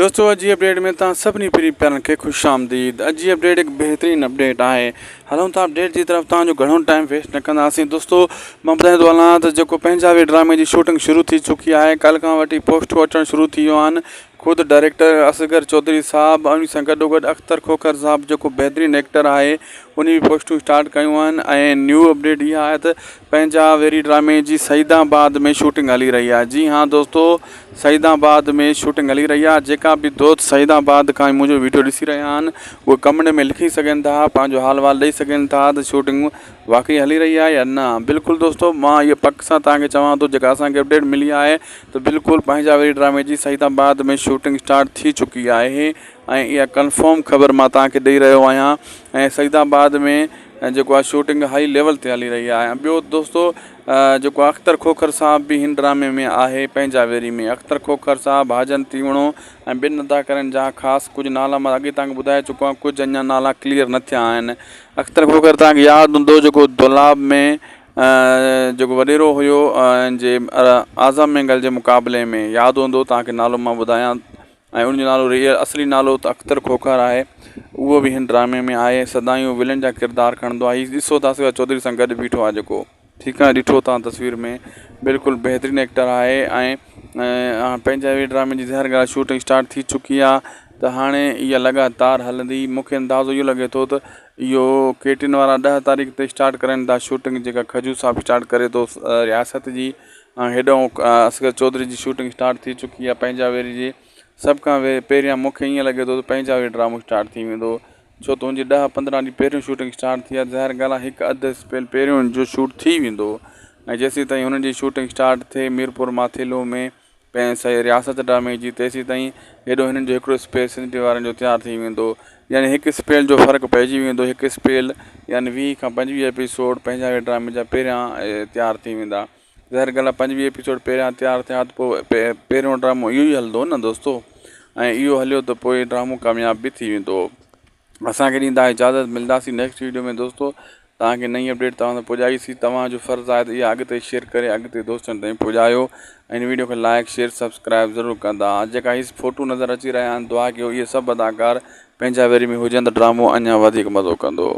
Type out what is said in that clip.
دوستو اڄ جي اپڊيٽ ۾ توهان سڀني پرين پيارن کي خوش آمديد اڄ جي اپڊيٽ هڪ بهترين اپڊيٽ آهي هلون ٿا اپڊيٽ جي طرف توهان جو گهڻو ٽائيم ويسٽ نه ڪنداسين دوستو مان ٻڌائيندو ٿو هلان ته جيڪو پنهنجا وي ڊرامي جي شوٽنگ شروع ٿي چڪي آهي ڪالهه کان وٺي پوسٽون اچڻ شروع ٿي ويون آهن خود ڊائريڪٽر اصغر چوڌري صاحب ان سان گڏو گڏ اختر کوکر صاحب جيڪو بهترين ايڪٽر آهي ان به پوسٽون اسٽارٽ ڪيون آهن ۽ نيو اپڊيٽ اها آهي ته پنهنجا ويري ڊرامي جي سعيد آباد ۾ شوٽنگ هلي رهي آهي جي ها دوستو سعيد آباد ۾ شوٽنگ هلي رهي آهي جيڪا به دوست سعيد آباد کان منهنجو ويڊيو ڏسي رهيا آهن اهي ڪمينٽ ۾ لکي سگهن ٿا پنهنجو حال وال ڏئي سگهن ٿا ته شوٽنگ واقعي هلي رهي آهي يا نه بلڪل دوستو مان اهو پڪ سان توهان کي چوان ٿو جيڪا اسان کي اپڊيٽ ملي آهي ته بلڪل پنهنجا ويري ڊرامي جي سعيد آباد ۾ شوٽنگ اسٽارٽ ٿي چڪي آهي ۽ اها ڪنفرم خبر مان توهان کي ڏئي رهيو آهيان ۽ سعيد آباد ۾ جيڪو آهي شوٽنگ هائي ليول تي هلي رهي آهي ۽ ٻيو دوستو جيڪو اختر کوکر صاحب به هن ڊرامي ۾ آهي پنهنجا ويري ۾ اختر کوکر صاحب حاجن تيوڻو ۽ ٻين اداڪارن جا خاص ڪجهه نالا مان اڳي توهان کي ٻڌائي چڪو آهيان ڪجهه اڃا نالا ڪليئر نه ٿيا آهن اختر کوکر توهان کي ياد هوندو جيڪو دولاب ۾ جيڪو وڏيرو هيو جي اعظم مينگل جي مقابلي ۾ ياد هوندو توهان کي نالو مان ٻڌايان ۽ ان جو نالو ريئل اصلي نالو ته اختر کوکر آهي اهو به هن ڊرامي ۾ آهي سدائين هو ولن جا ڪردار کڻندو آهي هي ڏسو ٿا اصغر چوڌري سان گڏ بيٺو آهي جيڪو ٺيڪ آهي ڏٺو تان تصوير ۾ بلڪل بهترين ايڪٽر آهي ۽ پنهنجا وي ڊرامي جي ظاهر ڳالهه شوٽنگ اسٽارٽ ٿي چڪي آهي ته هاڻي اها لڳاتار هلندي مونکي اندازو اهو لڳي ٿو ته اهو ڪي ٽين وارا 10 تاريخ تي اسٽارٽ ڪرن ٿا شوٽنگ جيڪا کجو صاحب اسٽارٽ ڪري ٿو رياست جي ۽ هيڏانهن اصغر چوڌري جي شوٽنگ اسٽارٽ ٿي چڪي آهي پنهنجا ويري جي سڀ کان پهريان مون کي ائين لڳي ٿو ته پنهنجا ويري ڊرامو اسٽارٽ ٿي ويندو ڇو ته ان جي ڏهه پندرهن ڏينهن پهريون شوٽنگ اسٽارٽ ٿي آهي ظاهر ڳالهه آهي هڪ اڌ اسپيل پهريون ان جو شوٽ ٿي ويندو ۽ جيسين تائين هنن جي شوٽنگ اسٽارٽ ٿئي ميرپور ماٿيلو ۾ پنهنجي رياست ڊرامي جي تيسيتائين هيڏو هنن جو هڪڙو اسپيل سنڌ وارن جو تيار ٿي ويندو يعني هڪ اسپيل جو فرق پئجي ويندو هڪ اسپيل يعني 20 کان 25 ايپيسوڊ پنهنجا وي ڊرامي جا پهريان تيار ٿي ويندا ظاهر ڳالهه آهي 25 ايپيسوڊ پهريان تيار ٿيا ته پوء پهريون ڊرامو اهو ئي هلندو نه دوستو ۽ اهو هليو ته پوء ڊرامو ڪامياب به ٿي ويندو اسان کي ڏيندا اجازت ملداسين نيڪسٽ ويڊيو ۾ دوستو توهان کي نئين اپڊيٽ توهان تائين پڄائي سي توهان جو فرض آهي ته اها اڳتي شيئر ڪري اڳتي دوستن تائين پڄايو ۽ هن ويڊيو کي لائڪ شيئر سبسڪرائب ضرور ڪندا جيڪا هي فوٽو نظر اچي رهيا آهن دعا ڪيو اهي سڀ اداڪار پنهنجا ويري ۾ هجن ته ڊرامو اڃا وڌيڪ مزو ڪندو.